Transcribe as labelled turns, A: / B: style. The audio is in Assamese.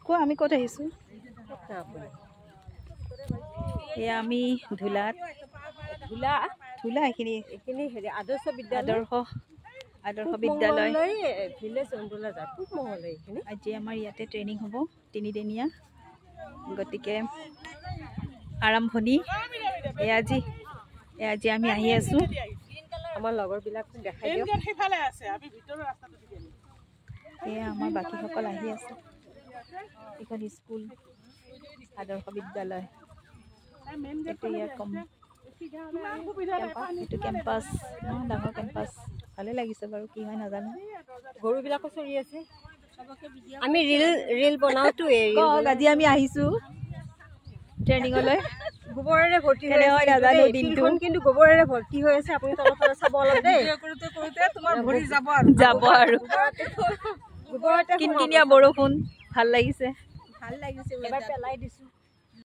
A: কোৱা, আমি ক'ত আহিছোঁ? এয়া আমি ধূলাত।
B: ধূলা।
A: ধূলা এইখিনি।
B: এইখিনি হেৰি, আদৰ্শ বিদ্যালয়।
A: আদৰ্শ বিদ্যালয়।
B: ভিলেজ অন্দোলা, পূব মঙলদৈ এইখিনি।
A: আজি আমাৰ ইয়াতে ট্ৰেইনিং হ'ব 3 দিনীয়া। গতিকে আৰম্ভণি এয়া আজি আমি আহি আছোঁ।
B: আমাৰ লগৰবিলাকক দেখাই দিয়ক।
A: এয়া আমাৰ বাকীসকল আহি আছে। এইখন স্কুল, আদৰ্শ বিদ্যালয়। এইটো ইয়াৰ কম এইটো কেম্পাছ, ইমান ডাঙৰ কেম্পাছ, ভালে লাগিছে বাৰু। কি হয় নাজানো।
B: গৰুবিলাকো চৰি আছে। আমি ৰিল ৰিল বনাওঁতো এই
A: কওক, আজি আমি আহিছোঁ ট্ৰেইনিঙলৈ।
B: গোবৰেৰে ভৰ্তি হৈ
A: কেনে
B: আছে
A: হয়
B: কিন্তু
A: নাজানো
B: দেই,
A: দিনটো।
B: ফিল্ডখন কিন্তু গোবৰেৰে ভৰ্তি হৈ আছে। আপুনি তলৰ ফালে চাব অলপ দেই।
C: কৰোঁতে কৰোঁতে তোমাৰ ভৰি যাব আৰু।
A: যাব আৰু।
B: গোবৰতে।
A: কিনকিনীয়া বৰষুণ, ভাল লাগিছে।
C: ভাল লাগিছে।
B: এবাৰ পেলাই দিছোঁ।